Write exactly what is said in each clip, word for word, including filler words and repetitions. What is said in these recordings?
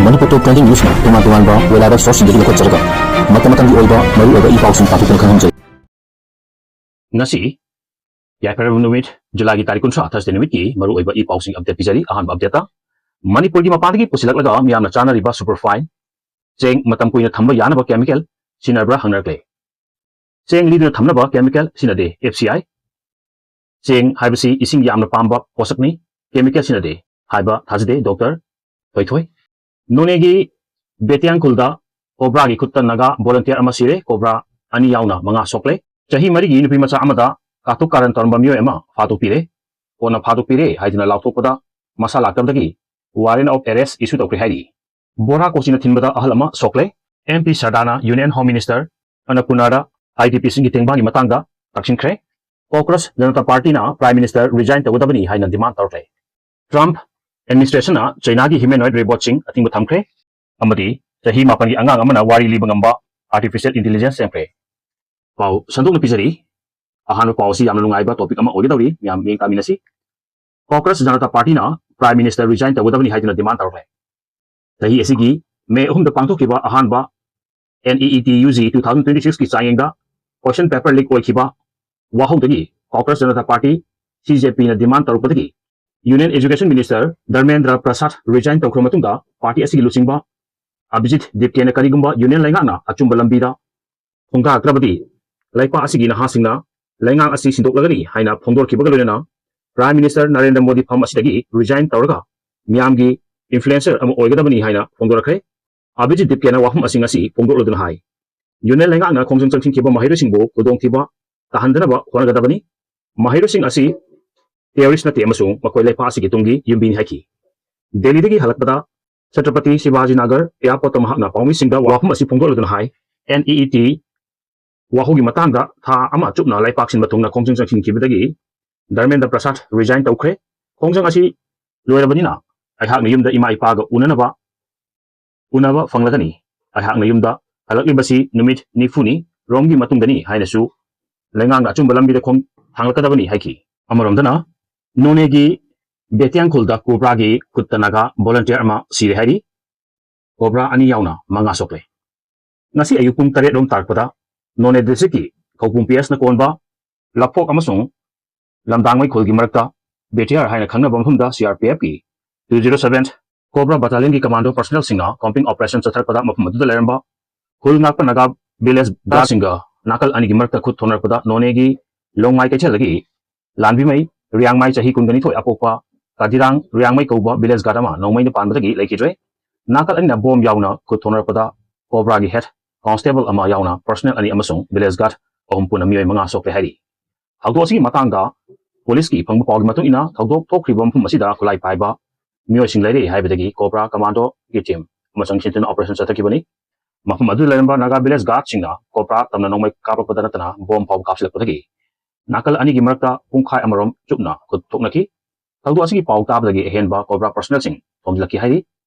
ꯃꯅꯤꯄꯨꯔ ꯇꯣꯞ trending ꯅ꯭ꯌꯨꯁꯅ ꯇꯣꯉꯥꯟ ꯇꯣꯉꯥꯟꯕ ꯋꯦꯂꯥꯏꯕ ꯁꯣꯔꯁꯁꯤꯡꯗꯒꯤ ꯂꯧꯈꯠꯆꯔꯒ ꯃꯇꯝ ꯃꯇꯝꯒꯤ ꯑꯣꯏꯕ ꯃꯔꯨꯑꯣꯏꯕ ꯏ ꯄꯥꯎꯁꯤꯡ ꯄꯥꯊꯣꯛꯇꯨꯅ ꯈꯪꯍꯟꯖꯔꯤ꯫ ꯉꯁꯤ ꯌꯥꯏꯐꯔꯕ ꯅꯨꯃꯤꯠ, ꯖꯨꯂꯥꯏꯒꯤ ꯇꯥꯔꯤꯛ ꯀꯨꯟꯊ꯭ꯔꯥ, ꯊꯔꯁꯗꯦ ꯅꯨꯃꯤꯠꯀꯤ ꯃꯔꯨꯑꯣꯏꯕ ꯏ ꯄꯥꯎꯁꯤꯡ ꯑꯞꯗꯦꯠ ꯄꯤꯖꯔꯤ꯫ ꯑꯍꯥꯟꯕ ꯑꯞꯗꯦꯠꯇ, ꯃꯅꯤꯄꯨꯔꯒꯤ ꯃꯄꯥꯟꯗꯒꯤ ꯄꯨꯁꯤꯜꯂꯛꯂꯒ ꯃꯤꯌꯥꯝꯅ ꯆꯥꯅꯔꯤꯕ ꯁꯨꯄꯔꯐꯥꯏꯟ ꯆꯦꯡ ꯃꯇꯝ ꯀꯨꯏꯅ ꯊꯝꯕ ꯌꯥꯅꯕ ꯀꯦꯃꯤꯀꯦꯜ ꯁꯤꯖꯤꯟꯅꯕ꯭ꯔꯥ ꯍꯪꯅꯔꯛꯂꯦ꯫ ꯆꯦꯡ ꯂꯤꯗꯨꯅ ꯊꯝꯅꯕ ꯀꯦꯃꯤꯀꯦꯜ ꯁꯤꯖꯤꯟꯅꯗꯦ, ꯑꯦꯐ ꯁꯤ ꯑꯥꯏ꯫ ꯆꯦꯡ ꯍꯥꯏꯕꯁꯤ ꯏꯁꯤꯡ ꯌꯥꯝꯅ ꯄꯥꯝꯕ ꯄꯣꯠꯁꯛꯅꯤ, ꯀꯦꯃꯤꯀꯦꯜ ꯁꯤꯖꯤꯟꯅꯗꯦ ꯍꯥꯏꯕ ꯊꯥꯖꯗꯦ, ꯗꯣꯛꯇꯔ ꯊꯣꯏꯊꯣꯏ꯫ ꯅꯣꯅꯦꯒꯤ ꯕꯦꯇꯤꯌꯥꯡ ꯈꯨꯜꯗ ꯀꯣꯕ꯭ꯔꯥꯒꯤ ꯈꯨꯠꯇ ꯅꯥꯒꯥ ꯚꯣꯂꯨꯟꯇꯤꯌꯔ ꯑꯃ ꯁꯤꯔꯦ, ꯀꯣꯕ꯭ꯔꯥ ꯑꯅꯤ ꯌꯥꯎꯅ ꯃꯉꯥ ꯁꯣꯛꯂꯦ꯫ ꯆꯍꯤ ꯃꯔꯤꯒꯤ ꯅꯨꯄꯤ ꯃꯆꯥ ꯑꯃꯗ ꯀꯥꯇꯨꯛ ꯀꯥꯔꯟ ꯇꯧꯔꯝꯕ ꯃꯤꯑꯣꯏ ꯑꯃ ꯐꯥꯗꯣꯛꯄꯤꯔꯦ꯫ ꯀꯣꯟꯅ ꯐꯥꯗꯣꯛꯄꯤꯔꯦ ꯍꯥꯏꯗꯨꯅ ꯂꯥꯎꯊꯣꯛꯄꯗ ꯃꯁꯥ ꯂꯥꯛꯇꯕꯗꯒꯤ warrant of arrest issue ꯇꯧꯈ꯭ꯔꯦ ꯍꯥꯏꯔꯤ꯫ ꯕꯣꯔꯥ ꯀꯣꯆꯤꯅ ꯊꯤꯟꯕꯗ ꯑꯍꯜ ꯑꯃ ꯁꯣꯛꯂꯦ꯫ ꯑꯦꯝ ꯄꯤ ꯁꯔꯗꯥꯅ Union Home Minister ꯑꯟꯅꯄꯨꯔꯅꯥꯗ I D Ps ꯁꯤꯡꯒꯤ ꯇꯦꯡꯕꯥꯡꯒꯤ ꯃꯇꯥꯡꯗ ꯇꯛꯁꯤꯟꯈ꯭ꯔꯦ꯫ ꯀꯣꯀ꯭ꯔꯣꯁ ꯖꯅꯇꯥ ꯄꯥꯔꯇꯤꯅ Prime Minister resign ꯇꯧꯒꯗꯕꯅꯤ ꯍꯥꯏꯅ demand ꯇꯧꯔꯛꯂꯦ꯫ ꯇ꯭ꯔꯝꯞ administration ꯅ ꯆꯩꯅꯥꯒꯤ humanoid robot ꯁꯤꯡ ꯑꯊꯤꯡꯕ ꯊꯝꯈ꯭ꯔꯦ ꯑꯃꯗꯤ ꯆꯍꯤ ꯃꯥꯄꯟꯒꯤ ꯑꯉꯥꯡ ꯑꯃꯅ ꯋꯥꯔꯤ ꯂꯤꯕ ꯉꯝꯕ artificial intelligence ꯁꯦꯝꯈ꯭ꯔꯦ꯫ ꯄꯥꯎ ꯁꯟꯗꯣꯛꯅ ꯄꯤꯖꯔꯤ꯫ ꯑꯍꯥꯟꯕ ꯄꯥꯎ ꯑꯁꯤ ꯌꯥꯝꯅ ꯅꯨꯡꯉꯥꯏꯕ topic ꯑꯃ ꯑꯣꯏꯒꯗꯧꯔꯤ, ꯃꯌꯥꯝ ꯃꯤꯠꯌꯦꯡ ꯇꯥꯃꯤꯟꯅꯁꯤ꯫ ꯀꯣꯀ꯭ꯔꯣꯁ ꯖꯅꯇꯥ ꯄꯥꯔꯇꯤꯅ Prime Minister resign ꯇꯧꯒꯗꯕꯅꯤ ꯍꯥꯏꯗꯨꯅ demand ꯇꯧꯔꯛꯂꯦ꯫ ꯆꯍꯤ ꯑꯁꯤꯒꯤ ꯃꯦ ꯑꯍꯨꯝꯗ ꯄꯥꯡꯊꯣꯛꯈꯤꯕ ꯑꯍꯥꯟꯕ N E E T U G two thousand twenty six ꯀꯤ ꯆꯥꯡꯌꯦꯡꯗ question paper leak ꯑꯣꯏꯈꯤꯕ ꯋꯥꯍꯧꯗꯒꯤ ꯀꯣꯀ꯭ꯔꯣꯁ Janata party, C J P ꯅ demand ꯇꯧꯔꯛꯄꯗꯒꯤ Union Education Minister Dharmendra ꯄ꯭ꯔꯁꯥꯗ resign ꯇꯧꯈ꯭ꯔꯕ ꯃꯇꯨꯡꯗ ꯄꯥꯔꯇꯤ ꯑꯁꯤꯒꯤ ꯂꯨꯆꯤꯡꯕ ꯑꯚꯤꯖꯤꯠ ꯗꯤꯞꯀꯦꯅ ꯀꯔꯤꯒꯨꯝꯕ Union ꯂꯩꯉꯥꯛꯅ ꯑꯆꯨꯝꯕ ꯂꯝꯕꯤꯗ ꯈꯣꯡꯗꯥꯔꯛꯇ꯭ꯔꯕꯗꯤ ꯂꯩꯄꯥꯛ ꯑꯁꯤꯒꯤ ꯅꯍꯥꯁꯤꯡꯅ ꯂꯩꯉꯥꯛ ꯑꯁꯤ ꯁꯤꯟꯗꯣꯛꯂꯒꯅꯤ ꯍꯥꯏꯅ ꯐꯣꯡꯗꯣꯔꯛꯈꯤꯕꯒ ꯂꯣꯏꯅꯅ Prime Minister ꯅꯔꯦꯟꯗ꯭ꯔ ꯃꯣꯗꯤ ꯐꯝ ꯑꯁꯤꯗꯒꯤ resign ꯇꯧꯔꯒ ꯃꯤꯌꯥꯝꯒꯤ influencer ꯑꯃ ꯑꯣꯏꯒꯗꯕꯅꯤ ꯍꯥꯏꯅ ꯐꯣꯡꯗꯣꯔꯛꯈ꯭ꯔꯦ꯫ ꯑꯚꯤꯖꯤꯠ ꯗꯤꯞꯀꯦꯅ ꯋꯥꯐꯝ ꯑꯁꯤ ꯉꯁꯤ ꯐꯣꯡꯗꯣꯛꯂꯗꯨꯅ ꯍꯥꯏ, Union ꯂꯩꯉꯥꯛꯅ ꯈꯣꯡꯖꯪ ꯆꯪꯁꯤꯟꯈꯤꯕ ꯃꯍꯩꯔꯣꯏꯁꯤꯡꯕꯨ ꯈꯨꯗꯣꯡꯊꯤꯕ ꯇꯥꯍꯟꯗꯅꯕ ꯍꯣꯠꯅꯒꯗꯕꯅꯤ꯫ ꯃꯍꯩꯔꯣꯏꯁꯤꯡ ꯑꯁꯤ terrorist ꯅꯠꯇꯦ ꯑꯃꯁꯨꯡ ꯃꯈꯣꯏ ꯂꯩꯄꯥꯛ ꯑꯁꯤꯒꯤ ꯇꯨꯡꯒꯤ ꯌꯨꯝꯕꯤꯅꯤ ꯍꯥꯏꯈꯤ꯫ ꯗꯦꯜꯂꯤꯗꯒꯤ ꯍꯜꯂꯛꯄꯗ ꯆꯇ꯭ꯔꯄꯇꯤ ꯁꯤꯕꯥꯖꯤ ꯅꯒꯔ airport ꯇ ꯃꯍꯥꯛꯅ ꯄꯥꯎꯃꯤꯁꯤꯡꯗ ꯋꯥꯐꯝ ꯑꯁꯤ ꯐꯣꯡꯗꯣꯛꯂꯗꯨꯅ ꯍꯥꯏ, N E E T ꯋꯥꯍꯧꯒꯤ ꯃꯇꯥꯡꯗ ꯊꯥ ꯑꯃ ꯆꯨꯞꯅ ꯂꯩꯄꯥꯛ ꯁꯤꯟꯕ ꯊꯨꯡꯅ ꯈꯣꯡꯖꯪ ꯆꯪꯁꯤꯟꯈꯤꯕꯗꯒꯤ ꯙꯔꯃꯦꯟꯗ꯭ꯔ ꯄ꯭ꯔꯁꯥꯗ resign ꯇꯧꯈ꯭ꯔꯦ꯫ ꯈꯣꯡꯖꯪ ꯑꯁꯤ ꯂꯣꯏꯔꯕꯅꯤꯅ ꯑꯩꯍꯥꯛꯅ ꯌꯨꯝꯗ ꯏꯃꯥ ꯏꯄꯥꯒ ꯎꯅꯅꯕ, ꯎꯅꯕ ꯐꯪꯂꯒꯅꯤ꯫ ꯑꯩꯍꯥꯛꯅ ꯌꯨꯝꯗ ꯍꯜꯂꯛꯂꯤꯕꯁꯤ ꯅꯨꯃꯤꯠ ꯅꯤꯐꯨꯅꯤ꯫ ꯔꯣꯝꯒꯤ ꯃꯇꯨꯡꯗꯅꯤ ꯍꯥꯏꯅꯁꯨ ꯂꯩꯉꯥꯛꯅ ꯑꯆꯨꯝꯕ ꯂꯝꯕꯤꯗ ꯈꯣꯡ ꯊꯥꯡꯂꯛꯀꯗꯕꯅꯤ ꯍꯥꯏꯈꯤ꯫ ꯑꯃꯔꯣꯝꯗꯅ ꯅꯣꯅꯦꯒꯤ ꯕꯦꯇꯤꯌꯥꯡꯈꯨꯜꯗ ꯀꯣꯕ꯭ꯔꯥꯒꯤ ꯈꯨꯠꯇ ꯅꯥꯒꯥ volunteer ꯑꯃ ꯁꯤꯔꯦ ꯍꯥꯏꯔꯤ꯫ ꯀꯣꯕ꯭ꯔꯥ ꯑꯅꯤ ꯌꯥꯎꯅ ꯃꯉꯥ ꯁꯣꯛꯂꯦ꯫ ꯉꯁꯤ ꯑꯌꯨꯛ ꯄꯨꯡ ꯇꯔꯦꯠ ꯔꯣꯝ ꯇꯥꯔꯛꯄꯗ ꯅꯣꯅꯦ ꯗꯤꯁꯇ꯭ꯔꯤꯛꯀꯤ ꯈꯧꯄꯨꯝ ꯄꯤ ꯑꯦꯁꯅ ꯀꯣꯟꯕ ꯂꯐꯣꯛ ꯑꯃꯁꯨꯡ ꯂꯝꯗꯥꯡꯃꯩ ꯈꯨꯜꯒꯤ ꯃꯔꯛꯇ ꯕꯦꯇꯤꯌꯥꯔ ꯍꯥꯏꯅ ꯈꯪꯅꯕ ꯃꯐꯝꯗ ꯁꯤ ꯑꯥꯔ ꯄꯤ ꯑꯦꯐꯀꯤ ꯇꯨ ꯖꯤꯔꯣ ꯁꯚꯦꯟ ꯀꯣꯕ꯭ꯔꯥ ꯕꯠꯇꯥꯂꯤꯌꯟꯒꯤ ꯀꯃꯥꯟꯗꯣ ꯄꯔꯁꯅꯦꯜꯁꯤꯡꯅ ꯀꯣꯝꯕꯤꯡ ꯑꯣꯄꯔꯦꯁꯟ ꯆꯠꯊꯔꯛꯄꯗ ꯃꯐꯝ ꯑꯗꯨꯗ ꯂꯩꯔꯝꯕ ꯈꯨꯜ ꯉꯥꯛꯄ ꯅꯥꯒꯥ ꯚꯤꯂꯦꯖ ꯒꯥꯔꯗꯁꯤꯡꯒ ꯅꯥꯀꯜ ꯑꯅꯤꯒꯤ ꯃꯔꯛꯇ ꯈꯨꯠ ꯊꯣꯛꯅꯔꯛꯄꯗ ꯅꯣꯅꯦꯒꯤ ꯂꯣꯡꯃꯥꯏ ꯀꯩꯊꯦꯜꯗꯒꯤ ꯂꯥꯟꯕꯤꯃꯩ ꯔꯤꯌꯥꯡꯃꯥꯏ ꯆꯍꯤ ꯀꯨꯟꯒ ꯅꯤꯊꯣꯏ ꯑꯄꯣꯛꯄ ꯀꯥꯗꯤꯔꯥꯡ ꯔꯤꯌꯥꯡꯃꯩ ꯀꯧꯕ ꯚꯤꯂꯦꯖ ꯒꯥꯔꯗ ꯑꯃ ꯅꯣꯡꯃꯩꯅ ꯄꯥꯟꯕꯗꯒꯤ ꯂꯩꯈꯤꯗ꯭ꯔꯦ꯫ ꯅꯥꯀꯜ ꯑꯅꯤꯅ ꯕꯣꯝ ꯌꯥꯎꯅ ꯈꯨꯠ ꯊꯣꯛꯅꯔꯛꯄꯗ ꯀꯣꯕ꯭ꯔꯥꯒꯤ ꯍꯦꯗ ꯀꯣꯟꯁꯇꯦꯕꯜ ꯑꯃ ꯌꯥꯎꯅ ꯄꯔꯁꯅꯦꯜ ꯑꯅꯤ ꯑꯃꯁꯨꯡ ꯚꯤꯂꯦꯖ ꯒꯥꯔꯗ ꯑꯍꯨꯝ ꯄꯨꯟꯅ ꯃꯤꯑꯣꯏ ꯃꯉꯥ ꯁꯣꯛꯂꯦ ꯍꯥꯏꯔꯤ꯫ ꯊꯧꯗꯣꯛ ꯑꯁꯤꯒꯤ ꯃꯇꯥꯡꯗ ꯄꯨꯂꯤꯁꯀꯤ ꯐꯪꯕ ꯄꯥꯎꯒꯤ ꯃꯇꯨꯡ ꯏꯟꯅ ꯊꯧꯗꯣꯛ ꯊꯣꯛꯈ꯭ꯔꯤꯕ ꯃꯐꯝ ꯑꯁꯤꯗ ꯈꯨꯠꯂꯥꯏ ꯄꯥꯏꯕ ꯃꯤꯑꯣꯏꯁꯤꯡ ꯂꯩꯔꯦ ꯍꯥꯏꯕꯗꯒꯤ ꯀꯣꯕ꯭ꯔꯥ ꯀꯃꯥꯟꯗꯣꯒꯤ ꯇꯤꯝ ꯑꯃꯁꯨꯡ ꯁꯤꯟꯇꯨꯅ ꯑꯣꯄꯔꯦꯁꯟ ꯆꯠꯊꯈꯤꯕꯅꯤ꯫ ꯃꯐꯝ ꯑꯗꯨꯗ ꯂꯩꯔꯝꯕ ꯅꯥꯒꯥ ꯚꯤꯂꯦꯖ ꯒꯥꯔꯗꯁꯤꯡꯅ ꯀꯣꯕ꯭ꯔꯥ ꯇꯝꯅ ꯅꯣꯡꯃꯩ ꯀꯥꯞꯂꯛꯄꯗ ꯅꯠꯇꯅ ꯕꯣꯝ ꯐꯥꯎꯕ ꯀꯥꯞꯁꯤꯜꯂꯛꯄꯗꯒꯤ ꯅꯥꯀꯜ ꯑꯅꯤꯒꯤ ꯃꯔꯛꯇ ꯄꯨꯡꯈꯥꯏ ꯑꯃꯔꯣꯝ ꯆꯨꯞꯅ ꯈꯨꯠ ꯊꯣꯛꯅꯈꯤ꯫ ꯊꯧꯗꯣꯛ ꯑꯁꯤꯒꯤ ꯄꯥꯎ ꯇꯥꯕꯗꯒꯤ ꯑꯍꯦꯟꯕ ꯀꯣꯕ꯭ꯔꯥ ꯄꯔꯁꯅꯦꯜꯁꯤꯡ ꯊꯣꯝꯖꯤꯜꯂꯛꯈꯤ ꯍꯥꯏꯔꯤ꯫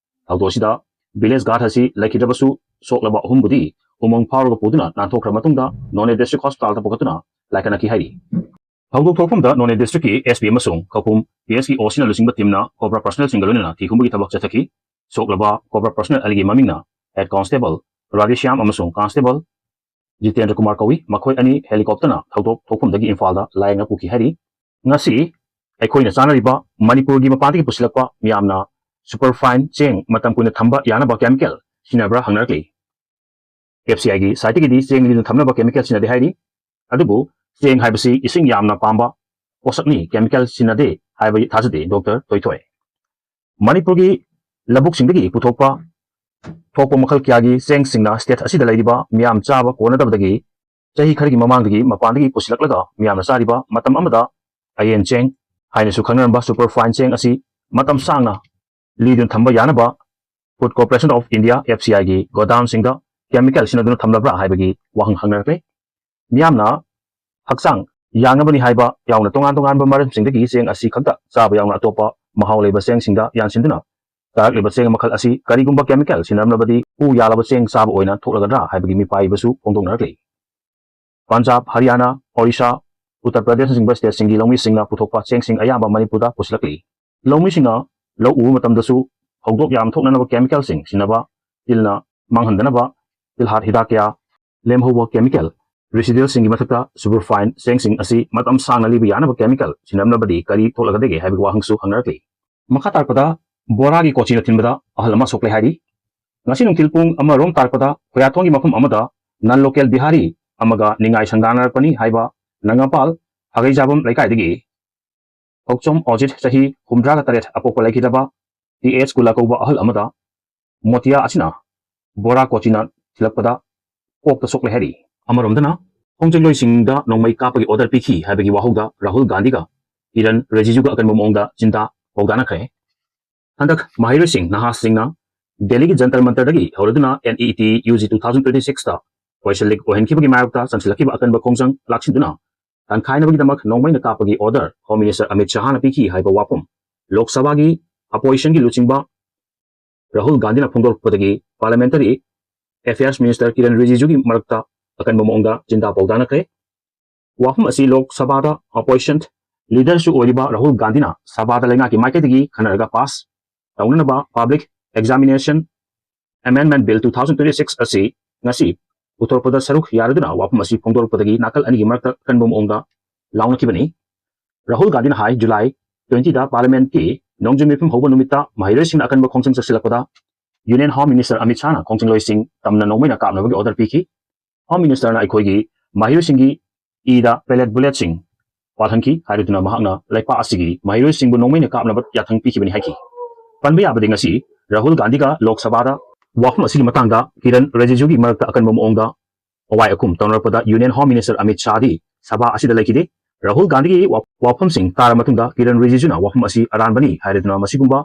ꯊꯧꯗꯣꯛ ꯑꯁꯤꯗ ꯚꯤꯂꯦꯖ ꯒꯥꯔꯗ ꯑꯁꯤ ꯂꯩꯈꯤꯗ꯭ꯔꯕꯁꯨ ꯁꯣꯛꯂꯕ ꯑꯍꯨꯝꯕꯨꯗꯤ ꯎꯃꯪ ꯐꯥꯎꯔꯒ ꯄꯨꯗꯨꯅ ꯅꯥꯟꯊꯣꯛꯈ꯭ꯔ ꯃꯇꯨꯡꯗ ꯅꯣꯅꯦ ꯗꯤꯁꯇ꯭ꯔꯤꯛ ꯍꯣꯁꯄꯤꯇꯥꯜꯗ ꯄꯨꯈꯠꯇꯨꯅ ꯂꯥꯏꯀꯠꯅꯈꯤ ꯍꯥꯏꯔꯤ꯫ ꯊꯧꯗꯣꯛ ꯊꯣꯛꯐꯝꯗ ꯅꯣꯅꯦ ꯗꯤꯁꯇ꯭ꯔꯤꯛꯀꯤ ꯑꯦꯁ ꯄꯤ ꯑꯃꯁꯨꯡ ꯈꯧꯄꯨꯝ ꯄꯤ ꯑꯦꯁꯀꯤ ꯑꯣ ꯁꯤꯅ ꯂꯨꯆꯤꯡꯕ ꯇꯤꯝꯅ ꯀꯣꯕ꯭ꯔꯥ ꯄꯔꯁꯅꯦꯜꯁꯤꯡꯒ ꯂꯣꯏꯅꯅ ꯊꯤ ꯍꯨꯝꯕꯒꯤ ꯊꯕꯛ ꯆꯠꯊꯈꯤ꯫ ꯁꯣꯛꯂꯕ ꯀꯣꯕ꯭ꯔꯥ ꯄꯔꯁꯅꯦꯜ ꯑꯅꯤꯒꯤ ꯃꯃꯤꯡꯅ ꯍꯦꯗ ꯀꯣꯟꯁꯇꯦꯕꯜ ꯔꯥꯙꯦꯁ꯭ꯌꯥꯝ ꯑꯃꯁꯨꯡ ꯀꯣꯟꯁꯇꯦꯕꯜ ꯖꯤꯇꯦꯟꯗ꯭ꯔ ꯀꯨꯃꯥꯔ ꯀꯧꯏ꯫ ꯃꯈꯣꯏ ꯑꯅꯤ ꯍꯦꯂꯤꯀꯣꯞꯇꯔꯅ ꯊꯧꯗꯣꯛ ꯊꯣꯛꯐꯝꯗꯒꯤ ꯏꯝꯐꯥꯜꯗ ꯂꯥꯌꯦꯡꯅ ꯄꯨꯈꯤ ꯍꯥꯏꯔꯤ꯫ ꯉꯁꯤ ꯑꯩꯈꯣꯏꯅ ꯆꯥꯅꯔꯤꯕ ꯃꯅꯤꯄꯨꯔꯒꯤ ꯃꯄꯥꯟꯗꯒꯤ ꯄꯨꯁꯤꯜꯂꯛꯄ ꯃꯤꯌꯥꯝꯅ ꯁꯨꯄꯔ ꯐꯥꯏꯟ ꯆꯦꯡ ꯃꯇꯝ ꯀꯨꯏꯅ ꯊꯝꯕ ꯌꯥꯅꯕ ꯀꯦꯃꯤꯀꯦꯜ ꯁꯤꯖꯤꯟꯅꯕ꯭ꯔꯥ ꯍꯪꯅꯔꯛꯂꯤ꯫ ꯑꯦꯐ ꯁꯤ ꯑꯥꯏꯒꯤ ꯁꯥꯏꯠꯇꯒꯤꯗꯤ ꯆꯦꯡ ꯂꯤꯗꯨꯅ ꯊꯝꯅꯕ ꯀꯦꯃꯤꯀꯦꯜ ꯁꯤꯖꯤꯟꯅꯗꯦ ꯍꯥꯏꯔꯤ꯫ ꯑꯗꯨꯕꯨ ꯆꯦꯡ ꯍꯥꯏꯕꯁꯤ ꯏꯁꯤꯡ ꯌꯥꯝꯅ ꯄꯥꯝꯕ ꯄꯣꯠꯁꯛꯅꯤ, ꯀꯦꯃꯤꯀꯦꯜ ꯁꯤꯖꯤꯟꯅꯗꯦ ꯍꯥꯏꯕ ꯊꯥꯖꯗꯦ ꯗꯣꯛꯇꯔ ꯊꯣꯏꯊꯣꯏ꯫ ꯃꯅꯤꯄꯨꯔꯒꯤ ꯂꯧꯕꯨꯛꯁꯤꯡꯗꯒꯤ ꯄꯨꯊꯣꯛꯄ ꯊꯣꯛꯄ ꯃꯈꯜ ꯀꯌꯥꯒꯤ ꯆꯦꯡꯁꯤꯡꯅ ꯁ꯭ꯇꯦꯠ ꯑꯁꯤꯗ ꯂꯩꯔꯤꯕ ꯃꯤꯌꯥꯝ ꯆꯥꯕ ꯀꯣꯟꯅꯗꯕꯗꯒꯤ ꯆꯍꯤ ꯈꯔꯒꯤ ꯃꯃꯥꯡꯗꯒꯤ ꯃꯄꯥꯟꯗꯒꯤ ꯄꯨꯁꯤꯜꯂꯛꯂꯒ ꯃꯤꯌꯥꯝꯅ ꯆꯥꯔꯤꯕ ꯃꯇꯝ ꯑꯃꯗ ꯑꯌꯦꯟ ꯆꯦꯡ ꯍꯥꯏꯅꯁꯨ ꯈꯪꯅꯔꯝꯕ ꯁꯨꯄꯔ ꯐꯥꯏꯟ ꯆꯦꯡ ꯑꯁꯤ ꯃꯇꯝ ꯁꯥꯡꯅ ꯂꯤꯗꯨꯅ ꯊꯝꯕ ꯌꯥꯅꯕ Food Corporation of India, F C I ꯒꯤ ꯒꯣꯗꯥꯎꯟꯁꯤꯡꯗ ꯀꯦꯃꯤꯀꯦꯜ ꯁꯤꯖꯤꯟꯅꯗꯨꯅ ꯊꯝꯂꯕ꯭ꯔꯥ ꯍꯥꯏꯕꯒꯤ ꯋꯥꯍꯪ ꯍꯪꯅꯔꯛꯂꯦ꯫ ꯃꯤꯌꯥꯝꯅ ꯍꯛꯆꯥꯡ ꯌꯥꯡꯅꯕꯅꯤ ꯍꯥꯏꯕ ꯌꯥꯎꯅ ꯇꯣꯉꯥꯟ ꯇꯣꯉꯥꯟꯕ ꯃꯔꯝꯁꯤꯡꯗꯒꯤ ꯆꯦꯡ ꯑꯁꯤ ꯈꯛꯇ ꯆꯥꯕ ꯌꯥꯎꯅ ꯑꯇꯣꯞꯄ ꯃꯍꯥꯎ ꯂꯩꯕ ꯆꯦꯡꯁꯤꯡꯗ ꯌꯥꯟꯁꯤꯟꯗꯨꯅ ꯆꯥꯔꯛꯂꯤꯕ ꯆꯦꯡ ꯃꯈꯜ ꯑꯁꯤ ꯀꯔꯤꯒꯨꯝꯕ ꯀꯦꯃꯤꯀꯦꯜ ꯁꯤꯖꯤꯟꯅꯔꯝꯂꯕꯗꯤ ꯎ ꯌꯥꯜꯂꯕ ꯆꯦꯡ ꯆꯥꯕ ꯑꯣꯏꯅ ꯊꯣꯛꯂꯒꯗ꯭ꯔꯥ ꯍꯥꯏꯕꯒꯤ ꯃꯤꯄꯥꯏꯕꯁꯨ ꯐꯣꯡꯗꯣꯛꯅꯔꯛꯂꯤ꯫ ꯄꯟꯖꯥꯕ, ꯍꯔꯤꯌꯥꯅꯥ, ꯑꯣꯔꯤꯁꯥ, ꯎꯠꯇꯔ ꯄ꯭ꯔꯗꯦꯁꯅꯆꯤꯡꯕ ꯁ꯭ꯇꯦꯠꯁꯤꯡꯒꯤ ꯂꯧꯃꯤꯁꯤꯡꯅ ꯄꯨꯊꯣꯛꯄ ꯆꯦꯡꯁꯤꯡ ꯑꯌꯥꯝꯕ ꯃꯅꯤꯄꯨꯔꯗ ꯄꯨꯁꯤꯜꯂꯛꯂꯤ꯫ ꯂꯧꯃꯤꯁꯤꯡꯅ ꯂꯧ ꯎꯕ ꯃꯇꯝꯗꯁꯨ ꯐꯧꯗꯣꯛ ꯌꯥꯝ ꯊꯣꯛꯅꯅꯕ ꯀꯦꯃꯤꯀꯦꯜꯁꯤꯡ ꯁꯤꯖꯤꯟꯅꯕ ꯇꯤꯜꯅ ꯃꯥꯡꯍꯟꯗꯅꯕ ꯇꯤꯜꯍꯥꯠ ꯍꯤꯗꯥꯛ ꯀꯌꯥ, ꯂꯦꯝꯍꯧꯕ chemical residualꯁꯤꯡꯒꯤ ꯃꯊꯛꯇ superfine ꯆꯦꯡꯁꯤꯡ ꯑꯁꯤ ꯃꯇꯝ ꯁꯥꯡꯅ ꯂꯤꯕ ꯌꯥꯅꯕ chemical ꯁꯤꯟꯅꯅꯕꯗꯤ ꯀꯔꯤ ꯊꯣꯛꯂꯛꯀꯗꯒꯦ ꯍꯥꯏꯕꯒꯤ ꯋꯥꯍꯪꯁꯨ ꯍꯪꯅꯔꯛꯂꯤ꯫ ꯃꯈꯥ ꯇꯥꯔꯛꯄꯗ ꯕꯣꯔꯥꯒꯤ ꯀꯣꯆꯤꯅ ꯊꯤꯟꯕꯗ ꯑꯍꯜ ꯑꯃ ꯁꯣꯛꯂꯦ ꯍꯥꯏꯔꯤ꯫ ꯉꯁꯤ ꯅꯨꯡꯊꯤꯜ ꯄꯨꯡ ꯑꯃ ꯔꯣꯝ ꯇꯥꯔꯛꯄꯗ ꯈꯣꯌꯥꯊꯣꯡꯒꯤ ꯃꯐꯝ ꯑꯃꯗ non local ꯕꯤꯍꯥꯔꯤ ꯑꯃꯒ ꯅꯤꯡꯉꯥꯏ ꯁꯪꯗꯥꯅꯔꯛꯄꯅꯤ ꯍꯥꯏꯕ ꯅꯪꯒꯥꯄꯥꯜ ꯐꯥꯒꯩꯖꯥꯕꯝ ꯂꯩꯀꯥꯏꯗꯒꯤ ꯊꯧꯆꯣꯝ ꯑꯣꯖꯤꯠ ꯆꯍꯤ ꯍꯨꯝꯗ꯭ꯔꯥꯒ ꯇꯔꯦꯠ ꯑꯄꯣꯛꯄ ꯂꯩꯈꯤꯗꯕ ꯇꯤ ꯑꯦꯁ ꯀꯨꯂꯥ ꯀꯧꯕ ꯑꯍꯜ ꯑꯃꯗ ꯃꯣꯇꯤꯌꯥ ꯑꯁꯤꯅ ꯕꯣꯔꯥ ꯀꯣꯆꯤꯅ ꯊꯤꯜꯂꯛꯄꯗ ꯀꯣꯛꯇ ꯁꯣꯛꯂꯦ ꯍꯥꯏꯔꯤ꯫ ꯑꯃꯔꯣꯝꯗꯅ ꯈꯣꯡꯖꯪꯂꯣꯏꯁꯤꯡꯗ ꯅꯣꯡꯃꯩ ꯀꯥꯞꯄꯒꯤ order ꯄꯤꯈꯤ ꯍꯥꯏꯕꯒꯤ ꯋꯥꯍꯧꯗ ꯔꯥꯍꯨꯜ ꯒꯥꯟꯙꯤꯒ ꯀꯤꯔꯟ ꯔꯤꯖꯤꯖꯨꯒ ꯑꯀꯟꯕ ꯃꯑꯣꯡꯗ ꯆꯤꯟꯗꯥ ꯄꯥꯎꯗꯥꯅꯈ꯭ꯔꯦ꯫ ꯍꯟꯗꯛ ꯃꯍꯩꯔꯣꯏꯁꯤꯡ ꯅꯍꯥꯁꯤꯡꯅ ꯗꯦꯜꯂꯤꯒꯤ Jantar ꯃꯟꯇꯔꯗꯒꯤ ꯍꯧꯔꯗꯨꯅ NEET UG two thousand twenty sixꯇ question leak ꯑꯣꯏꯍꯟꯈꯤꯕꯒꯤ ꯃꯥꯌꯣꯛꯇ ꯆꯪꯁꯤꯜꯂꯛꯈꯤꯕ ꯑꯀꯟꯕ ꯈꯣꯡꯖꯪ ꯂꯥꯛꯁꯤꯟꯗꯨꯅ ꯇꯥꯟꯈꯥꯏꯅꯕꯒꯤꯗꯃꯛ ꯅꯣꯡꯃꯩꯅ ꯀꯥꯞꯄꯒꯤ order Home Minister ꯑꯃꯤꯠ ꯁꯍꯥꯅ ꯄꯤꯈꯤ ꯍꯥꯏꯕ ꯋꯥꯐꯝ ꯂꯣꯛ ꯁꯚꯥꯒꯤ oppositionꯒꯤ ꯂꯨꯆꯤꯡꯕ ꯔꯥꯍꯨꯜ ꯒꯥꯟꯙꯤꯅ ꯐꯣꯡꯗꯣꯔꯛꯄꯗꯒꯤ parliamentary affairs minister ꯀꯤꯔꯟ ꯔꯤꯖꯤꯖꯨꯒꯤ ꯃꯔꯛꯇ ꯑꯀꯟꯕ ꯃꯑꯣꯡꯗ ꯆꯤꯟꯗꯥ ꯄꯥꯎꯗꯥꯅꯈ꯭ꯔꯦ꯫ ꯋꯥꯐꯝ ꯑꯁꯤ ꯂꯣꯛ ꯁꯚꯥꯗ opposition leaderꯁꯨ ꯑꯣꯏꯔꯤꯕ ꯔꯥꯍꯨꯜ ꯒꯥꯟꯙꯤꯅ ꯁꯚꯥꯗ ꯂꯩꯉꯥꯛꯀꯤ ꯃꯥꯏꯀꯩꯗꯒꯤ ꯈꯟꯅꯔꯒ pass ꯇꯧꯅꯅꯕ Public Examination Amendment Bill two thousand twenty six ꯑꯁꯤ ꯉꯁꯤ ꯄꯨꯊꯣꯔꯛꯄꯗ ꯁꯔꯨꯛ ꯌꯥꯔꯗꯨꯅ ꯋꯥꯐꯝ ꯑꯁꯤ ꯐꯣꯡꯗꯣꯔꯛꯄꯗꯒꯤ ꯅꯥꯀꯜ ꯑꯅꯤꯒꯤ ꯃꯔꯛꯇ ꯑꯀꯟꯕ ꯃꯑꯣꯡꯗ ꯂꯥꯎꯅꯈꯤꯕꯅꯤ꯫ ꯔꯥꯍꯨꯜ ꯒꯥꯟꯙꯤꯅ ꯍꯥꯏ, July twentyꯗ parliamentꯀꯤ ꯅꯣꯡꯖꯨ ꯃꯤꯐꯝ ꯍꯧꯕ ꯅꯨꯃꯤꯠꯇ ꯃꯍꯩꯔꯣꯏꯁꯤꯡꯅ ꯑꯀꯟꯕ ꯈꯣꯡꯖꯪ ꯆꯠꯁꯤꯜꯂꯛꯄꯗ Union Home Minister ꯑꯃꯤꯠ ꯁꯍꯥꯅ ꯈꯣꯡꯖꯪꯂꯣꯏꯁꯤꯡ ꯇꯝꯅ ꯅꯣꯡꯃꯩꯅ ꯀꯥꯞꯅꯕꯒꯤ order ꯄꯤꯈꯤ꯫ Home Ministerꯅ ꯑꯩꯈꯣꯏꯒꯤ ꯃꯍꯩꯔꯣꯏꯁꯤꯡꯒꯤ ꯏꯗ pellet bulletꯁꯤꯡ ꯋꯥꯜꯍꯟꯈꯤ ꯍꯥꯏꯔꯗꯨꯅ ꯃꯍꯥꯛꯅ ꯂꯩꯄꯥꯛ ꯑꯁꯤꯒꯤ ꯃꯍꯩꯔꯣꯏꯁꯤꯡꯕꯨ ꯅꯣꯡꯃꯩꯅ ꯀꯥꯞꯅꯕ ꯌꯥꯊꯪ ꯄꯤꯈꯤꯕꯅꯤ ꯍꯥꯏꯈꯤ꯫ ꯄꯟꯕ ꯌꯥꯕꯗꯤ ꯉꯁꯤ ꯔꯥꯍꯨꯜ ꯒꯥꯟꯙꯤꯒ ꯂꯣꯛ ꯁꯚꯥꯗ ꯋꯥꯐꯝ ꯑꯁꯤꯒꯤ ꯃꯇꯥꯡꯗ ꯀꯤꯔꯟ ꯔꯤꯖꯤꯖꯨꯒꯤ ꯃꯔꯛꯇ ꯑꯀꯟꯕ ꯃꯑꯣꯡꯗ ꯑꯋꯥꯏ ꯑꯈꯨꯝ ꯇꯧꯅꯔꯛꯄꯗ Union Home Minister ꯑꯃꯤꯠ ꯁꯍꯥꯗꯤ ꯁꯚꯥ ꯑꯁꯤꯗ ꯂꯩꯈꯤꯗꯦ꯫ ꯔꯥꯍꯨꯜ ꯒꯥꯟꯙꯤꯒꯤ ꯋꯥ-, ꯋꯥꯐꯝꯁꯤꯡ ꯇꯥꯔ ꯃꯇꯨꯡꯗ ꯀꯤꯔꯟ ꯔꯤꯖꯤꯖꯨꯅ ꯋꯥꯐꯝ ꯑꯁꯤ ꯑꯔꯥꯟꯕꯅꯤ ꯍꯥꯏꯔꯗꯨꯅ ꯃꯁꯤꯒꯨꯝꯕ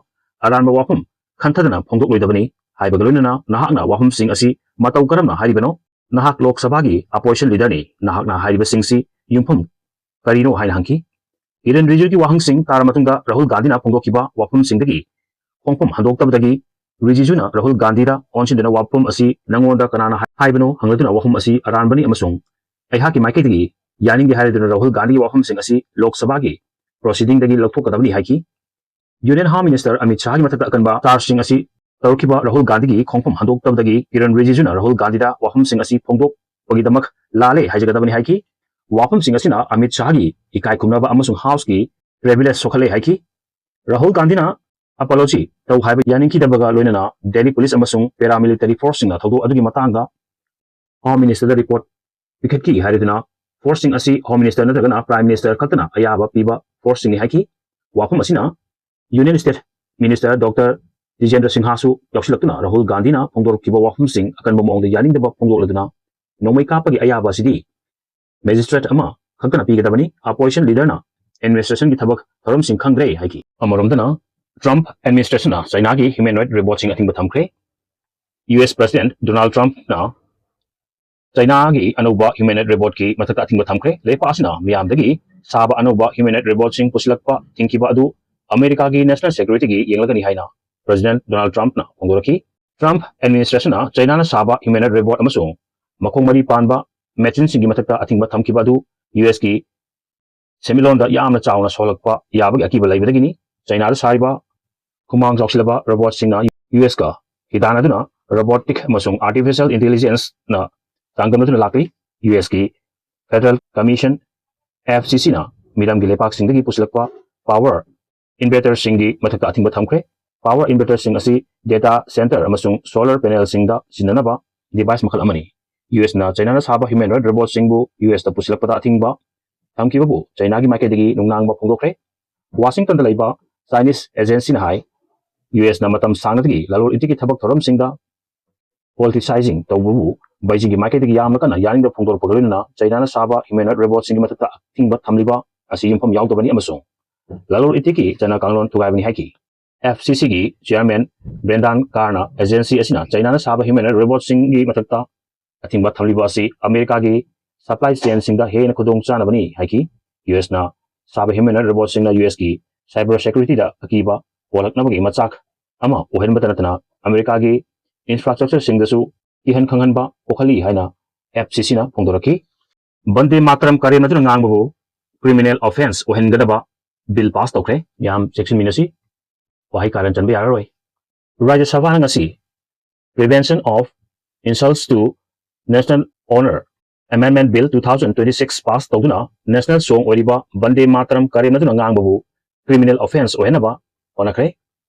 ꯑꯔꯥꯟꯕ ꯋꯥꯐꯝ ꯈꯟꯊꯗꯅ ꯐꯣꯡꯗꯣꯛꯂꯣꯏꯗꯕꯅꯤ ꯍꯥꯏꯕꯒ ꯂꯣꯏꯅꯅ ꯅꯍꯥꯛꯅ ꯋꯥꯐꯝꯁꯤꯡ ꯑꯁꯤ ꯃꯇꯧ ꯀꯔꯝꯅ ꯍꯥꯏꯔꯤꯕꯅꯣ? ꯅꯍꯥꯛ ꯂꯣꯛ ꯁꯚꯥꯒꯤ opposition leaderꯅꯤ, ꯅꯍꯥꯛꯅ ꯍꯥꯏꯔꯤꯕꯁꯤꯡꯁꯤ ꯌꯨꯝꯐꯝ ꯀꯔꯤꯅꯣ ꯍꯥꯏꯅ ꯍꯪꯈꯤ꯫ ꯀꯤꯔꯟ ꯔꯤꯖꯤꯖꯨꯒꯤ ꯋꯥꯍꯪꯁꯤꯡ ꯇꯥꯔ ꯃꯇꯨꯡꯗ ꯔꯥꯍꯨꯜ ꯒꯥꯟꯙꯤꯅ ꯐꯣꯡꯗꯣꯛꯈꯤꯕ ꯋꯥꯐꯝꯁꯤꯡꯗꯒꯤ ꯈꯣꯡꯐꯝ ꯍꯟꯗꯣꯛꯇꯕꯗꯒꯤ ꯔꯤꯖꯤꯖꯨꯅ ꯔꯥꯍꯨꯜ ꯒꯥꯟꯙꯤꯗ ꯑꯣꯟꯁꯤꯟꯗꯨꯅ ꯋꯥꯐꯝ ꯑꯁꯤ ꯅꯪꯉꯣꯟꯗ ꯀꯅꯥꯅ ꯍꯥꯏꯕꯅꯣ ꯍꯪꯂꯗꯨꯅ ꯋꯥꯐꯝ ꯑꯁꯤ ꯑꯔꯥꯟꯕꯅꯤ ꯑꯃꯁꯨꯡ ꯑꯩꯍꯥꯛꯀꯤ ꯃꯥꯏꯀꯩꯗꯒꯤ ꯌꯥꯅꯤꯡꯗꯦ ꯍꯥꯏꯔꯗꯨꯅ ꯔꯥꯍꯨꯜ ꯒꯥꯟꯙꯤꯒꯤ ꯋꯥꯐꯝꯁꯤꯡ ꯑꯁꯤ ꯂꯣꯛ ꯁꯚꯥꯒꯤ proceedingꯗꯒꯤ ꯂꯧꯊꯣꯛꯀꯗꯕꯅꯤ ꯍꯥꯏꯈꯤ꯫ Union Home Minister ꯑꯃꯤꯠ ꯁꯍꯥꯒꯤ ꯃꯊꯛꯇ ꯑꯀꯟꯕ chargeꯁꯤꯡ ꯑꯁꯤ ꯇꯧꯔꯛꯈꯤꯕ ꯔꯥꯍꯨꯜ ꯒꯥꯟꯙꯤꯒꯤ ꯈꯣꯡꯐꯝ ꯍꯟꯗꯣꯛꯇꯕꯗꯒꯤ ꯀꯤꯔꯟ ꯔꯤꯖꯤꯖꯨꯅ ꯔꯥꯍꯨꯜ ꯒꯥꯟꯙꯤꯗ ꯋꯥꯐꯝꯁꯤꯡ ꯑꯁꯤ ꯐꯣꯡꯗꯣꯛꯄꯒꯤꯗꯃꯛ ꯂꯥꯜꯂꯦ ꯍꯥꯏꯖꯒꯗꯕꯅꯤ ꯍꯥꯏꯈꯤ꯫ ꯋꯥꯐꯝꯁꯤꯡ ꯑꯁꯤꯅ ꯑꯃꯤꯠ ꯁꯥꯍꯒꯤ ꯏꯀꯥꯏ ꯈꯨꯝꯅꯕ ꯑꯃꯁꯨꯡ ꯍꯥꯎꯁꯀꯤ ꯀ꯭ꯔꯦꯗꯤꯕꯤꯂꯤꯇꯤ ꯁꯣꯛꯍꯜꯂꯦ ꯍꯥꯏꯈꯤ꯫ ꯔꯥꯍꯨꯜ ꯒꯥꯟꯙꯤꯅ ꯑꯄꯣꯂꯣꯖꯤ ꯇꯧ ꯍꯥꯏꯕ ꯌꯥꯅꯤꯡꯈꯤꯗꯕꯒ ꯂꯣꯏꯅꯅ ꯗꯦꯜꯂꯤ ꯄꯨꯂꯤꯁ ꯑꯃꯁꯨꯡ ꯄꯦꯔꯥꯃꯤꯂꯤꯇꯔꯤ ꯐꯣꯔꯁꯁꯤꯡꯅ ꯊꯧꯗꯣꯛ ꯑꯗꯨꯒꯤ ꯃꯇꯥꯡꯗ ꯍꯣꯝ ꯃꯤꯅꯤꯁꯇꯔꯗ ꯔꯤꯄꯣꯔꯠ ꯄꯤꯈꯠꯈꯤ ꯍꯥꯏꯔꯗꯨꯅ ꯐꯣꯔꯁꯁꯤꯡ ꯑꯁꯤ ꯍꯣꯝ ꯃꯤꯅꯤꯁꯇꯔ ꯅꯠꯇ꯭ꯔꯒꯅ ꯄ꯭ꯔꯥꯏꯝ ꯃꯤꯅꯤꯁꯇꯔ ꯈꯛꯇꯅ ꯑꯌꯥꯕ ꯄꯤꯕ ꯐꯣꯔꯁꯁꯤꯡꯅꯤ ꯍꯥꯏꯈꯤ꯫ ꯋꯥꯐꯝ ꯑꯁꯤꯅ union state minister doctor Jitendra ꯁꯤꯡꯍꯁꯨ ꯌꯥꯎꯁꯤꯜꯂꯛꯇꯨꯅ ꯔꯥꯍꯨꯜ ꯒꯥꯟꯙꯤꯅ ꯐꯣꯡꯗꯣꯔꯛꯈꯤꯕ ꯋꯥꯐꯝꯁꯤꯡ ꯑꯀꯟꯕ ꯃꯑꯣꯡꯗ ꯌꯥꯅꯤꯡꯗꯕ ꯐꯣꯡꯗꯣꯛꯂꯗꯨꯅ ꯅꯣꯡꯃꯩ ꯀꯥꯞꯄꯒꯤ ꯑꯌꯥꯕ ꯑꯁꯤꯗꯤ ꯃꯦꯖꯤꯁꯇ꯭ꯔꯦꯠ ꯑꯃ ꯈꯛꯇꯅ ꯄꯤꯒꯗꯕꯅꯤ꯫ ꯑꯣꯄꯣꯖꯤꯁꯟ ꯂꯤꯗꯔꯅ ꯑꯦꯗꯃꯤꯅꯤꯁꯇ꯭ꯔꯦꯁꯟꯒꯤ ꯊꯕꯛ ꯊꯧꯔꯝꯁꯤꯡ ꯈꯪꯗ꯭ꯔꯦ ꯍꯥꯏꯈꯤ꯫ ꯑꯃꯔꯣꯝꯗꯅ ꯇ꯭ꯔꯝꯞ ꯑꯦꯗꯃꯤꯅꯤꯁꯇ꯭ꯔꯦꯁꯟꯅ ꯆꯥꯏꯅꯥꯒꯤ ꯍ꯭ꯌꯨꯃꯦꯟ ꯔꯥꯏꯠ ꯔꯤꯄꯣꯔꯠꯁꯤꯡ ꯑꯊꯤꯡꯕ ꯊꯝꯈ꯭ꯔꯦ꯫ ꯌꯨ ꯑꯦꯁ ꯄ꯭ꯔꯦꯁꯤꯗꯦꯟꯠ ꯗꯣꯅꯥꯜꯗ ꯇ꯭ꯔꯝꯞꯅ ꯆꯥꯏꯅꯥꯒꯤ ꯑꯅꯧꯕ ꯍ꯭ꯌꯨꯃꯦꯟ ꯔꯥꯏꯠ ꯔꯤꯄꯣꯔꯠꯀꯤ ꯃꯊꯛꯇ ꯑꯊꯤꯡꯕ ꯊꯝꯈ꯭ꯔꯦ꯫ ꯂꯩꯄꯥꯛ ꯑꯁꯤꯅ ꯃꯤꯌꯥꯝꯗꯒꯤ ꯁꯥꯕ ꯑꯅꯧꯕ ꯍ꯭ꯌꯨꯃꯦꯟ ꯔꯥꯏꯠ ꯔꯤꯄꯣꯔꯠꯁꯤꯡ ꯄꯨꯁꯤꯜꯂꯛꯄ ꯊꯤꯡꯈꯤꯕ ꯑꯗꯨ ꯑꯃꯦꯔꯤꯀꯥꯒꯤ ꯅꯦꯁꯅꯦꯜ ꯁꯦꯀ꯭ꯌꯨꯔꯤꯇꯤꯒꯤ ꯌꯦꯡꯂꯒꯅꯤ ꯍꯥꯏꯅ ꯄ꯭ꯔꯦꯁꯤꯗꯦꯟꯠ ꯗꯣꯅꯥꯜꯗ ꯇ꯭ꯔꯝꯞꯅ ꯐꯣꯡꯗꯣꯔꯛꯈꯤ꯫ ꯇ꯭ꯔꯝꯞ ꯑꯦꯗꯃꯤꯅꯤꯁꯇ꯭ꯔꯦꯁꯟꯅ ꯆꯥꯏꯅꯥꯅ ꯁꯥꯕ ꯍ꯭ꯌꯨꯃꯦꯟ ꯔꯥꯏꯠ ꯔꯤꯄꯣꯔꯠ ꯑꯃꯁꯨꯡ ꯃꯈꯣꯡ ꯃꯔꯤ ꯄꯥꯟꯕ ꯃꯦꯆꯤꯟꯁꯤꯡꯒꯤ ꯃꯊꯛꯇ ꯑꯊꯤꯡꯕ ꯊꯝꯈꯤꯕ ꯑꯗꯨ ꯌꯨ ꯑꯦꯁꯀꯤ ꯁꯦꯟꯃꯤꯠꯂꯣꯟꯗ ꯌꯥꯝꯅ ꯆꯥꯎꯅ ꯁꯣꯛꯍꯜꯂꯛꯄ ꯌꯥꯕꯒꯤ ꯑꯀꯤꯕ ꯂꯩꯕꯗꯒꯤꯅꯤ꯫ ꯆꯥꯏꯅꯥꯗ ꯁꯥꯔꯤꯕ ꯈꯨꯃꯥꯡ ꯆꯥꯎꯁꯤꯜꯂꯕ ꯔꯣꯕꯣꯠꯁꯤꯡꯅ ꯌꯨ ꯑꯦꯁꯀ ꯍꯤꯗꯥꯟꯅꯗꯨꯅ ꯔꯣꯕꯣꯇꯤꯛ ꯑꯃꯁꯨꯡ ꯑꯥꯔꯇꯤꯐꯤꯁꯤꯌꯦꯜ ꯏꯟꯇꯦꯂꯤꯖꯦꯟꯁꯅ ꯆꯥꯡꯗꯝꯅꯗꯨꯅ ꯂꯥꯛꯂꯤ꯫ ꯌꯨ ꯑꯦꯁꯀꯤ ꯐꯦꯗꯔꯦꯜ ꯀꯃꯤꯁꯟ, ꯑꯦꯐ ꯁꯤ ꯁꯤꯅ ꯃꯤꯔꯝꯒꯤ ꯂꯩꯄꯥꯛꯁꯤꯡꯗꯒꯤ ꯄꯨꯁꯤꯜꯂꯛꯄ ꯄꯥꯋꯔ ꯏꯟꯚꯔꯇꯔꯁꯤꯡꯒꯤ ꯃꯊꯛꯇ ꯑꯊꯤꯡꯕ ꯊꯝꯈ꯭ꯔꯦ꯫ ꯄꯥꯋꯔ ꯏꯟꯚꯔꯇꯔꯁꯤꯡ ꯑꯁꯤ ꯗꯦꯇꯥ ꯁꯦꯟꯇꯔ ꯑꯃꯁꯨꯡ ꯁꯣꯂꯔ ꯄꯦꯅꯦꯜꯁꯤꯡꯗ ꯁꯤꯖꯤꯟꯅꯅꯕ ꯗꯤꯚꯥꯏꯁ ꯃꯈꯜ ꯑꯃꯅꯤ꯫ ꯌꯨ ꯑꯦꯁꯅ ꯆꯥꯏꯅꯥꯅ ꯁꯥꯕ ꯍ꯭ꯌꯨꯃꯦꯟ ꯔꯥꯏꯠ ꯔꯣꯕꯣꯠꯁꯤꯡꯕꯨ ꯌꯨ ꯑꯦꯁꯇ ꯄꯨꯁꯤꯜꯂꯛꯄꯗ ꯑꯊꯤꯡꯕ ꯊꯝꯈꯤꯕꯕꯨ ꯆꯥꯏꯅꯥꯒꯤ ꯃꯥꯏꯀꯩꯗꯒꯤ ꯅꯨꯡꯅꯥꯡꯕ ꯐꯣꯡꯗꯣꯛꯈ꯭ꯔꯦ꯫ ꯋꯥꯁꯤꯡꯇꯟꯗ ꯂꯩꯕ ꯆꯥꯏꯅꯤꯁ ꯑꯦꯖꯦꯟꯁꯤꯅ ꯍꯥꯏ, ꯌꯨ ꯑꯦꯁꯅ ꯃꯇꯝ ꯁꯥꯡꯅꯗꯒꯤ ꯂꯂꯣꯟ ꯏꯇꯤꯛꯀꯤ ꯊꯕꯛ ꯊꯧꯔꯝꯁꯤꯡꯗ ꯄꯣꯂꯤꯇꯤꯁꯥꯏꯖꯤꯡ ꯇꯧꯕꯕꯨ ꯕꯩꯖꯤꯡꯒꯤ ꯃꯥꯏꯀꯩꯗꯒꯤ ꯌꯥꯝꯅ ꯀꯟꯅ ꯌꯥꯅꯤꯡꯗꯕ ꯐꯣꯡꯗꯣꯔꯛꯄꯒ ꯂꯣꯏꯅꯅ ꯆꯥꯏꯅꯥꯅ ꯁꯥꯕ ꯍ꯭ꯌꯨꯃꯦꯟ ꯔꯥꯏꯠ ꯔꯣꯕꯣꯠꯁꯤꯡꯒꯤ ꯃꯊꯛꯇ ꯑꯊꯤꯡꯕ ꯊꯝꯂꯤꯕ ꯑꯁꯤ ꯌꯨꯝꯐꯝ ꯌꯥꯎꯗꯕꯅꯤ ꯑꯃꯁꯨꯡ ꯂꯂꯣꯟ ꯏꯇꯤꯛꯀꯤ ꯆꯠꯅ ꯀꯥꯡꯂꯣꯟ ꯊꯨꯒꯥꯏꯕꯅꯤ ꯍꯥꯏꯈꯤ꯫ ꯑꯦꯐ ꯁꯤ ꯁꯤꯒꯤ ꯆꯤꯌꯔꯃꯦꯟ ꯕ꯭ꯔꯦꯟꯗꯥꯟ ꯀꯥꯔꯅ ꯑꯦꯖꯦꯟꯁꯤ ꯑꯁꯤꯅ ꯆꯥꯏꯅꯥꯅ ꯁꯥꯕ ꯍ꯭ꯌꯨꯃꯦꯟ ꯔꯥꯏꯠ ꯔꯣꯕꯣꯠꯁꯤꯡꯒꯤ ꯃꯊꯛꯇ ꯑꯊꯤꯡꯕ ꯊꯝꯂꯤꯕ ꯑꯁꯤ ꯑꯃꯦꯔꯤꯀꯥꯒꯤ ꯁꯄ꯭ꯂꯥꯏ ꯆꯦꯟꯁꯤꯡꯗ ꯍꯦꯟꯅ ꯈꯨꯗꯣꯡ ꯆꯥꯅꯕꯅꯤ ꯍꯥꯏꯈꯤ꯫ ꯌꯨ ꯑꯦꯁꯅ ꯁꯥꯕ ꯍ꯭ꯌꯨꯃꯦꯟ ꯔꯥꯏꯠ ꯔꯣꯕꯣꯠꯁꯤꯡꯅ ꯌꯨ ꯑꯦꯁꯀꯤ ꯁꯥꯏꯕꯔ ꯁꯦꯀ꯭ꯌꯨꯔꯤꯇꯤꯗ ꯑꯀꯤꯕ ꯄꯣꯛꯍꯜꯂꯛꯅꯕꯒꯤ ꯃꯆꯥꯛ ꯑꯃ ꯑꯣꯏꯍꯟꯕꯇ ꯅꯠꯇꯅ ꯑꯃꯦꯔꯤꯀꯥꯒꯤ ꯏꯟꯐ꯭ꯔꯥꯁ꯭ꯇ꯭ꯔꯛꯆꯔꯁꯤꯡꯗꯁꯨ ꯀꯤꯍꯟ ꯈꯪꯍꯟꯕ ꯄꯣꯛꯍꯜꯂꯤ ꯍꯥꯏꯅ ꯑꯦꯐ ꯁꯤ ꯁꯤꯅ ꯐꯣꯡꯗꯣꯔꯛꯈꯤ꯫ ꯕꯟꯗꯦ ꯃꯥꯇꯔꯝ ꯀꯔꯦꯝꯅꯗꯨꯅ ꯉꯥꯡꯕꯕꯨ ꯀ꯭ꯔꯤꯃꯤꯅꯦꯜ ꯑꯣꯐꯦꯟꯁ ꯑꯣꯏꯍꯟꯒꯗꯕ ꯕꯤꯜ ꯄꯥꯁ ꯇꯧꯈ꯭ꯔꯦ꯫ ꯌꯥꯝ ꯆꯦꯛꯁꯤꯟꯃꯤꯟꯅꯁꯤ, ꯋꯥꯍꯩ ꯀꯥꯔꯟ ꯆꯟꯕ ꯌꯥꯔꯔꯣꯏ꯫ ꯔꯥꯖ꯭ꯌ ꯁꯚꯥꯅ ꯉꯁꯤ Prevention of Insults to National Honor Amendment Bill two thousand twenty-six pass ꯇꯧꯗꯨꯅ national song ꯑꯣꯏꯔꯤꯕ ꯕꯟꯗꯦ ꯃꯥꯇꯔꯝ ꯀꯔꯦꯝꯅꯗꯨꯅ ꯉꯥꯡꯕꯕꯨ criminal offence ꯑꯣꯏꯍꯟꯅꯕ ꯍꯣꯠꯅꯈ꯭ꯔꯦ꯫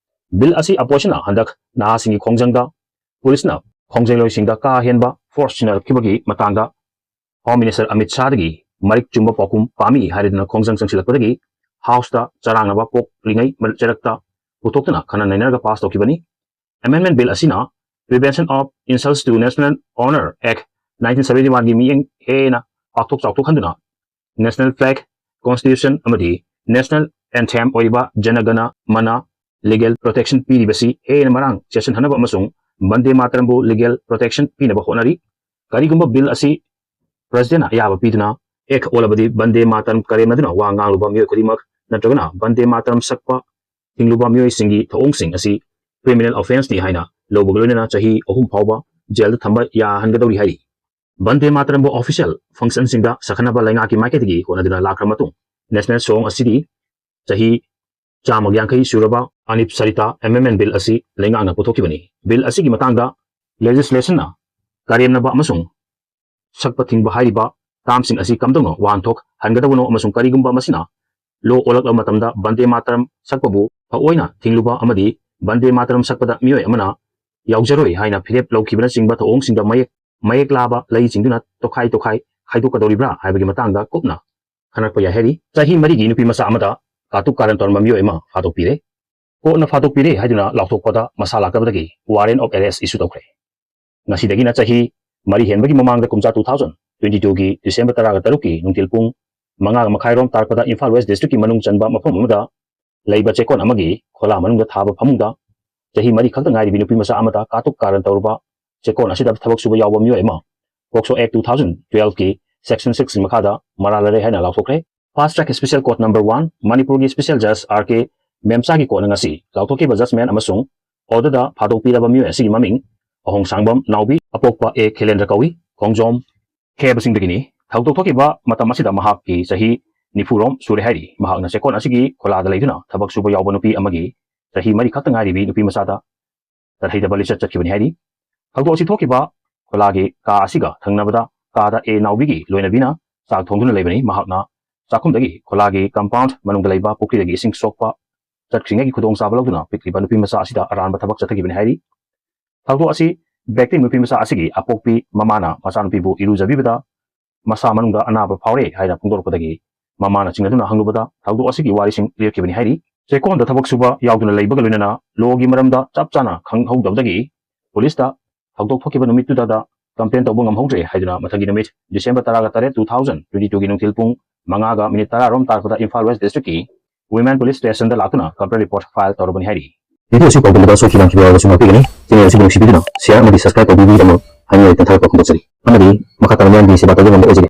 Bill ꯑꯁꯤ oppositionꯅ ꯍꯟꯗꯛ ꯅꯍꯥꯁꯤꯡꯒꯤ ꯈꯣꯡꯖꯪꯗ policeꯅ ꯈꯣꯡꯖꯩꯂꯣꯏꯁꯤꯡꯗ ꯀꯥ ꯍꯦꯟꯕ force ꯁꯤꯖꯤꯟꯅꯔꯛꯈꯤꯕꯒꯤ ꯃꯇꯥꯡꯗ Home Minister ꯑꯃꯤꯠ ꯁꯥꯍꯗꯒꯤ ꯃꯔꯤꯛ ꯆꯨꯝꯕ ꯄꯥꯎꯈꯨꯝ ꯄꯥꯝꯃꯤ ꯍꯥꯏꯔꯗꯨꯅ ꯈꯣꯡꯖꯪ ꯆꯪꯁꯤꯜꯂꯛꯄꯗꯒꯤ Houseꯇ ꯆꯔꯥꯡꯅꯕ ꯄꯣꯛꯂꯤꯉꯩ ꯃꯔꯛ ꯆꯩꯔꯛꯇ ꯄꯨꯊꯣꯛꯇꯨꯅ ꯈꯟꯅ ꯅꯩꯅꯔꯒ pass ꯇꯧꯈꯤꯕꯅꯤ꯫ Amendment Bill ꯑꯁꯤꯅ Prevention of Insults to National Honor Act nineteen seventy-oneꯒꯤ ꯃꯤꯠꯌꯦꯡ ꯍꯦꯟꯅ ꯄꯥꯛꯊꯣꯛ ꯆꯥꯎꯊꯣꯛꯍꯟꯗꯨꯅ national flag, constitution ꯑꯃꯗꯤ national anthem ꯑꯣꯏꯔꯤꯕ ꯖꯅ ꯒꯅ ꯃꯅ legal protection ꯄꯤꯔꯤꯕꯁꯤ ꯍꯦꯟꯅ ꯃꯔꯥꯡ ꯆꯦꯠꯁꯤꯟꯍꯟꯅꯕ ꯑꯃꯁꯨꯡ ꯕꯟꯗꯦ ꯃꯥꯇꯔꯝꯕꯨ legal protection ꯄꯤꯅꯕ ꯍꯣꯠꯅꯔꯤ꯫ ꯀꯔꯤꯒꯨꯝꯕ bill ꯑꯁꯤ Presidentꯅ ꯑꯌꯥꯕ ꯄꯤꯗꯨꯅ act ꯑꯣꯜꯂꯕꯗꯤ ꯕꯟꯗꯦ ꯃꯥꯇꯔꯝ ꯀꯔꯦꯝꯅꯗꯨꯅ ꯋꯥ ꯉꯥꯡꯂꯨꯕ ꯃꯤꯑꯣꯏ ꯈꯨꯗꯤꯡꯃꯛ ꯅꯠꯇ꯭ꯔꯒꯅ ꯕꯟꯗꯦ ꯃꯥꯇꯔꯝ ꯁꯛꯄ ꯊꯤꯡꯂꯨꯕ ꯃꯤꯑꯣꯏꯁꯤꯡꯒꯤ ꯊꯧꯑꯣꯡꯁꯤꯡ ꯑꯁꯤ criminal offenceꯅꯤ ꯍꯥꯏꯅ ꯂꯧꯕꯒ ꯂꯣꯏꯅꯅ ꯆꯍꯤ ꯑꯍꯨꯝ ꯐꯥꯎꯕ jailꯗ ꯊꯝꯕ ꯌꯥꯍꯟꯒꯗꯧꯔꯤ ꯍꯥꯏꯔꯤ꯫ ꯕꯟꯗꯦ ꯃꯥꯇꯔꯝꯕꯨ official functionꯁꯤꯡꯗ ꯁꯛꯍꯟꯅꯕ ꯂꯩꯉꯥꯛꯀꯤ ꯃꯥꯏꯀꯩꯗꯒꯤ ꯍꯣꯠꯅꯗꯨꯅ ꯂꯥꯛꯈ꯭ꯔ ꯃꯇꯨꯡ national song ꯑꯁꯤꯗꯤ ꯆꯍꯤ ꯆꯥꯝꯃꯒ ꯌꯥꯡꯈꯩ ꯁꯨꯔꯕ ꯑꯅꯤꯞ ꯁꯔꯤꯇꯥ Amendment Bill ꯑꯁꯤ ꯂꯩꯉꯥꯛꯅ ꯄꯨꯊꯣꯛꯈꯤꯕꯅꯤ꯫ Bill ꯑꯁꯤꯒꯤ ꯃꯇꯥꯡꯗ legislationꯅ ꯀꯔꯦꯝꯅꯕ ꯑꯃꯁꯨꯡ ꯁꯛꯄ ꯊꯤꯡꯕ ꯍꯥꯏꯔꯤꯕ termꯁꯤꯡ ꯑꯁꯤ ꯀꯝꯗꯧꯅ ꯋꯥꯍꯟꯊꯣꯛ ꯍꯟꯒꯗꯕꯅꯣ ꯑꯃꯁꯨꯡ ꯀꯔꯤꯒꯨꯝꯕ ꯃꯁꯤꯅ law ꯑꯣꯜꯂꯛꯂꯕ ꯃꯇꯝꯗ ꯕꯟꯗꯦ ꯃꯥꯇꯔꯝ ꯁꯛꯄꯕꯨ ꯊꯑꯣꯏꯅ ꯊꯤꯡꯂꯨꯕ ꯑꯃꯗꯤ ꯕꯟꯗꯦ ꯃꯥꯇꯔꯝ ꯁꯛꯄꯗ ꯃꯤꯑꯣꯏ ꯑꯃꯅ ꯌꯥꯎꯖꯔꯣꯏ ꯍꯥꯏꯅ ꯐꯤꯔꯦꯞ ꯂꯧꯈꯤꯕꯅꯆꯤꯡꯕ ꯊꯧꯑꯣꯡꯁꯤꯡꯗ ꯃꯌꯦꯛ, ꯃꯌꯦꯛ ꯂꯥꯕ ꯂꯩ ꯆꯤꯡꯗꯨꯅ ꯇꯣꯈꯥꯏ ꯇꯣꯈꯥꯏ ꯈꯥꯏꯗꯣꯛꯀꯗꯧꯔꯤꯕ꯭ꯔꯥ ꯍꯥꯏꯕꯒꯤ ꯃꯇꯥꯡꯗ ꯀꯨꯞꯅ ꯈꯟꯅꯔꯛꯄ ꯌꯥꯏ ꯍꯥꯏꯔꯤ꯫ ꯆꯍꯤ ꯃꯔꯤꯒꯤ ꯅꯨꯄꯤ ꯃꯆꯥ ꯑꯃꯗ ꯀꯥꯇꯨꯛ ꯀꯥꯔꯟ ꯇꯧꯔꯝꯕ ꯃꯤꯑꯣꯏ ꯑꯃ ꯐꯥꯗꯣꯛꯄꯤꯔꯦ꯫ Courtꯅ ꯐꯥꯗꯣꯛꯄꯤꯔꯦ ꯍꯥꯏꯗꯨꯅ ꯂꯥꯎꯊꯣꯛꯄꯗ ꯃꯁꯥ ꯂꯥꯛꯇꯕꯗꯒꯤ warrant of arrest issue ꯇꯧꯈ꯭ꯔꯦ꯫ ꯉꯁꯤꯗꯒꯤꯅ ꯆꯍꯤ ꯃꯔꯤ ꯍꯦꯟꯕꯒꯤ ꯃꯃꯥꯡꯗ ꯀꯨꯝꯖꯥ two thousand twenty twoꯒꯤ December ꯇꯔꯥꯒ ꯇꯔꯨꯛꯀꯤ ꯅꯨꯡꯊꯤꯜ ꯄꯨꯡ ꯃꯉꯥꯒ ꯃꯈꯥꯏꯔꯣꯝ ꯇꯥꯔꯛꯄꯗ ꯏꯝꯐꯥꯜ West Districtꯀꯤ ꯃꯅꯨꯡ ꯆꯟꯕ ꯃꯐꯝ ꯑꯃꯗ ꯂꯩꯕ ꯆꯦꯛꯀꯣꯟ ꯑꯃꯒꯤ ꯈꯣꯂꯥ ꯃꯅꯨꯡꯗ ꯊꯥꯕ ꯐꯃꯨꯡꯗ ꯆꯍꯤ ꯃꯔꯤ ꯈꯛꯇ ꯉꯥꯏꯔꯤꯕꯤ ꯅꯨꯄꯤ ꯃꯆꯥ ꯑꯃꯗ ꯀꯥꯇꯨꯛ ꯀꯥꯔꯟ ꯇꯧꯔꯨꯕ ꯆꯦꯛꯀꯣꯟ ꯑꯁꯤꯗ ꯊꯕꯛ ꯁꯨꯕ ꯌꯥꯎꯕ ꯃꯤꯑꯣꯏ ꯑꯃ POCSO Act two thousand twelveꯀꯤ section sixꯀꯤ ꯃꯈꯥꯗ ꯃꯔꯥꯜ ꯂꯩꯔꯦ ꯍꯥꯏꯅ ꯂꯥꯎꯊꯣꯛꯈ꯭ꯔꯦ꯫ Fast Track Special Court number one, ꯃꯅꯤꯄꯨꯔꯒꯤ Special Judge R K ꯃꯦꯝꯆꯥꯒꯤ courtꯅ ꯉꯁꯤ ꯂꯥꯎꯊꯣꯛꯈꯤꯕ judgment ꯑꯃꯁꯨꯡ orderꯗ ꯐꯥꯗꯣꯛꯄꯤꯔꯕ ꯃꯤꯑꯣꯏ ꯑꯁꯤꯒꯤ ꯃꯃꯤꯡ ꯑꯍꯣꯡꯁꯥꯡꯕꯝ ꯅꯥꯎꯕꯤ, ꯑꯄꯣꯛꯄ ꯑꯦ ꯈꯤꯂꯦꯟꯗ꯭ꯔ ꯀꯧꯏ, ꯈꯣꯡꯖꯣꯝ ꯈꯦꯕꯁꯤꯡꯗꯒꯤꯅꯤ꯫ ꯊꯧꯗꯣꯛ ꯊꯣꯛꯈꯤꯕ ꯃꯇꯝ ꯑꯁꯤꯗ ꯃꯍꯥꯛꯀꯤ ꯆꯍꯤ ꯅꯤꯐꯨ ꯔꯣꯝ ꯁꯨꯔꯦ ꯍꯥꯏꯔꯤ꯫ ꯃꯍꯥꯛꯅ ꯆꯦꯛꯀꯣꯟ ꯑꯁꯤꯒꯤ ꯈꯣꯂꯥꯗ ꯂꯩꯗꯨꯅ ꯊꯕꯛ ꯁꯨꯕ ꯌꯥꯎꯕ ꯅꯨꯄꯤ ꯑꯃꯒꯤ ꯆꯍꯤ ꯃꯔꯤ ꯈꯛꯇ ꯉꯥꯏꯔꯤꯕꯤ ꯅꯨꯄꯤ ꯃꯆꯥꯗ ꯆꯠꯍꯩꯗꯕ ꯂꯤꯆꯠ ꯆꯠꯈꯤꯕꯅꯤ ꯍꯥꯏꯔꯤ꯫ ꯊꯧꯗꯣꯛ ꯑꯁꯤ ꯊꯣꯛꯈꯤꯕ ꯈꯣꯂꯥꯒꯤ ꯀꯥ ꯑꯁꯤꯒ ꯊꯪꯅꯕꯗ ꯀꯥꯗ ꯑꯦ ꯅꯥꯎꯕꯤꯒꯤ ꯂꯣꯏꯅꯕꯤꯅ ꯆꯥꯛ ꯊꯣꯡꯗꯨꯅ ꯂꯩꯕꯅꯤ꯫ ꯃꯍꯥꯛꯅ ꯆꯥꯛꯈꯨꯝꯗꯒꯤ ꯈꯣꯂꯥꯒꯤ compound ꯃꯅꯨꯡꯗ ꯂꯩꯕ ꯄꯨꯈ꯭ꯔꯤꯗꯒꯤ ꯏꯁꯤꯡ ꯁꯣꯛꯄ ꯆꯠꯈ꯭ꯔꯤꯉꯩꯒꯤ ꯈꯨꯗꯣꯡꯆꯥꯕ ꯂꯧꯗꯨꯅ ꯄꯤꯛꯂꯤꯕ ꯅꯨꯄꯤ ꯃꯆꯥ ꯑꯁꯤꯗ ꯑꯔꯥꯟꯕ ꯊꯕꯛ ꯆꯠꯊꯈꯤꯕꯅꯤ ꯍꯥꯏꯔꯤ꯫ ꯊꯧꯗꯣꯛ ꯑꯁꯤ victim ꯅꯨꯄꯤ ꯃꯆꯥ ꯑꯁꯤꯒꯤ ꯑꯄꯣꯛꯄꯤ ꯃꯃꯥꯅ ꯃꯆꯥꯅꯨꯄꯤꯕꯨ ꯏꯔꯨꯖꯕꯤꯕꯗ ꯃꯁꯥ ꯃꯅꯨꯡꯗ ꯑꯅꯥꯕ ꯐꯥꯎꯔꯦ ꯍꯥꯏꯅ ꯐꯣꯡꯗꯣꯔꯛꯄꯗꯒꯤ ꯃꯃꯥꯅ ꯆꯤꯡꯅꯗꯨꯅ ꯍꯪꯂꯨꯕꯗ ꯊꯧꯗꯣꯛ ꯑꯁꯤꯒꯤ ꯋꯥꯔꯤꯁꯤꯡ ꯂꯤꯔꯛꯈꯤꯕꯅꯤ ꯍꯥꯏꯔꯤ꯫ ꯆꯦꯛꯀꯣꯟꯗ ꯊꯕꯛ ꯁꯨꯕ ꯌꯥꯎꯗꯨꯅ ꯂꯩꯕꯒ ꯂꯣꯏꯅꯅ ꯂꯣꯒꯤ ꯃꯔꯝꯗ ꯆꯞ ꯆꯥꯅ ꯈꯪꯍꯧꯗꯕꯗꯒꯤ ꯄꯨꯂꯤꯁꯇ ꯊꯧꯗꯣꯛ ꯊꯣꯛꯈꯤꯕ ꯅꯨꯃꯤꯠꯇꯨꯗ complain ꯇꯧꯕ ꯉꯝꯍꯧꯗ꯭ꯔꯦ ꯍꯥꯏꯗꯨꯅ ꯃꯊꯪꯒꯤ ꯅꯨꯃꯤꯠ December ꯇꯔꯥꯒ ꯇꯔꯦꯠ, two thousand twenty two ꯒꯤ ꯅꯨꯡꯊꯤꯜ ꯄꯨꯡ ꯃꯉꯥꯒ ꯃꯤꯅꯤꯠ ꯇꯔꯥ ꯔꯣꯝ ꯇꯥꯔꯛꯄꯗ ꯏꯝꯐꯥꯜ West District ꯀꯤ Women Police Station ꯗ ꯂꯥꯛꯇꯨꯅ complaint report file ꯇꯧꯔꯕꯅꯤ ꯍꯥꯏꯔꯤ꯫ Video ꯑꯁꯤ ꯄꯥꯎꯗꯝꯕꯗ ꯁꯣꯏꯈꯤꯕ ꯉꯝꯈꯤꯕ ꯌꯥꯎꯔꯕꯁꯨ ꯉꯥꯛꯄꯤꯒꯅꯤ꯫ Channel ꯑꯁꯤꯕꯨ ꯅꯨꯡꯁꯤꯕꯤꯗꯨꯅ share ꯑꯃꯗꯤ subscribe ꯇꯧꯕꯤꯕꯒꯤꯗꯃꯛ ꯍꯥꯏꯅꯤꯡꯉꯥꯏ ꯂꯩꯇꯅ ꯊꯥꯒꯠꯄ ꯐꯣꯡꯗꯣꯛꯆꯔꯤ꯫ ꯑꯃꯗꯤ ꯃꯈꯥ ꯇꯥꯅ ꯃꯤꯌꯥꯝꯒꯤ ꯁꯦꯕꯥ ꯇꯧꯕ ꯉꯝꯕ ꯑꯣꯏꯖꯒꯦ꯫